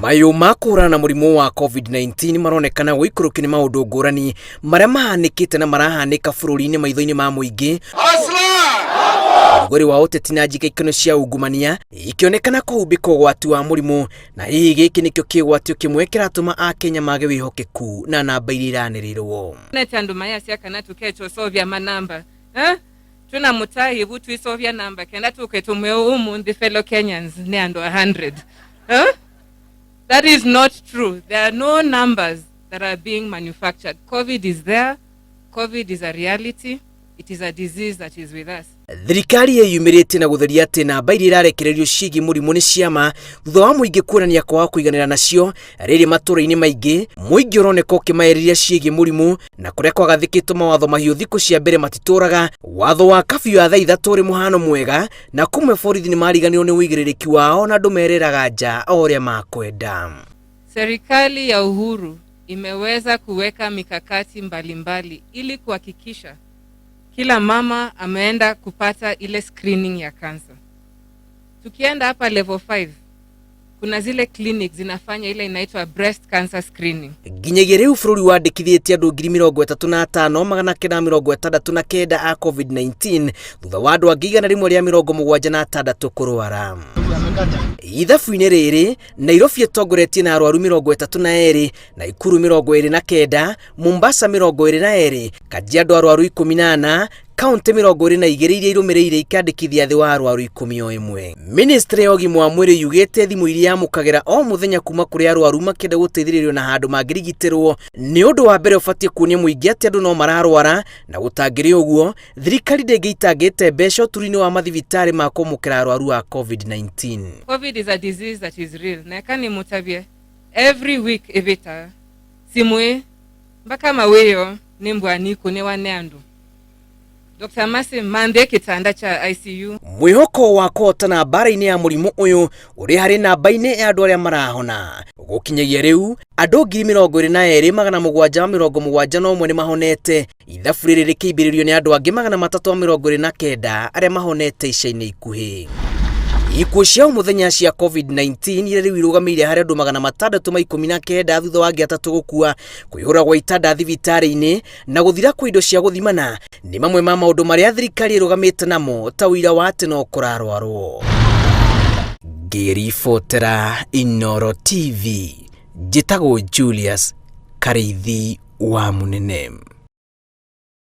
Mayũ ma kũhũrana na mũrimũ wa COVID-19 maronekana gũikũrũkio nĩ maũndũ ngũrani marĩa mahanĩkĩte na marahanĩka bũrũri-inĩ maitho-inĩ ma mũingĩ. Ũgũri wa ũteti na njikaikano cia ungumania ikĩonekana kũhumbĩka ũgwati wa mũrimũ, na hihi gĩkĩ nĩkĩo kĩgwatio kĩmwe kĩratũma Akenya mage wĩhokeku na namba iria iranĩrĩrwo. Nete andu mayasya kana tukechosovya manamba, eh? Tuna mutahi vu twisovya namba kenda tuke tumwe umunthi, fellow Kenyans, ni andu 100, eh? That is not true. There are no numbers that are being manufactured. COVID is there. COVID is a reality. It is a disease that is with us. Thirikari yeyumĩrĩtie na gũtheria atĩ namba iria irarekererio ciĩgiĩ mũrimũ nĩ ciama thutha wa mũingĩ kuonania kwaga kũiganĩra nacio. Rĩrĩ matũũra-inĩ maingĩ mũingĩ ũroneka ũkĩmaĩrĩria ciĩgiĩ mũrimũ, na kũrĩa kwagathĩkĩtwo mawatho mahiũ thikũ cia mbere matitũraga. Watho wa kabiũ ya thaa 3 ũrĩ mũhano mwega, na kũmwe borithi nĩ mariganĩrwo nĩ ũigĩrĩrĩki wao na andũ mereraga nja o ũrĩa makwenda. Serikali ya Uhuru imeweza kuweka mikakati mbalimbali ili kuhakikisha kila mama ameenda kupata ile screening ya kansa. Tukienda hapa level 5, kuna zile clinic zinafanya ile inaitwa breast cancer screening. Nginyagia rĩu bũrũri wandĩkithĩtie andũ 35,969 a COVID-19 thutha wa andũ angĩ 176 kũrwara. Ithabu-inĩ rĩrĩ, Nairobi ĩtongoretie na arwaru 32, Naikuru 29, Mombasa 22, Kajiado arwaru 14, kaunti 22 iria irũmĩrĩire ikandĩkithia thĩ wa arwaru 11. Ministry ya ũgima wa mwĩrĩ yugĩte thimũ iria yamũkagĩra o mũthenya kuma kũrĩ arwaru makĩenda gũteithĩrĩrio na handũ mangĩrigitĩrwo nĩ ũndũ wa mbere ũbatiĩ kuonia mũingĩ atĩ andũ no mararwara, na gũtangĩrĩ ũguo thirikari ndĩngĩitangĩte mbeca ũturi-inĩ wa mathibitarĩ ma kwamũkĩra arwaru a COVID-19. COVID is a disease that is real. Na kani mutavye every week evita simwe mpaka maweyo ni mbwaniku ni wane andu. Dr. Masi mande kitanda cha ICU. Mwĩhoko wa kũhotana mbara-inĩ ya mũrimũ ũyũ ũrĩ harĩ namba-inĩ ya andũ arĩa marahona. Gũkinyagia rĩu andũ 22,771 nĩ mahonete. Ithabu rĩrĩ rĩkĩimbĩrĩrio nĩ andũ angĩ 329 arĩa mahonete ica-inĩ ikuhĩ. Ikuũ cia mũthenya cia COVID-19 iria rĩu irũgamĩire harĩ andũ 619 thutha wa angĩ 3 gũkua, kũihũra gwa itanda thibitarĩ-inĩ na gũthira kwa indo cia gũthimana nĩ mamwe ma maũndũ marĩa thirikari ĩrũgamĩte namo ta ũira wa atĩ no kũrarwarwo. Ngĩribotera Inooro TV, njĩtagwo Julius Karĩithi wa Mũnene.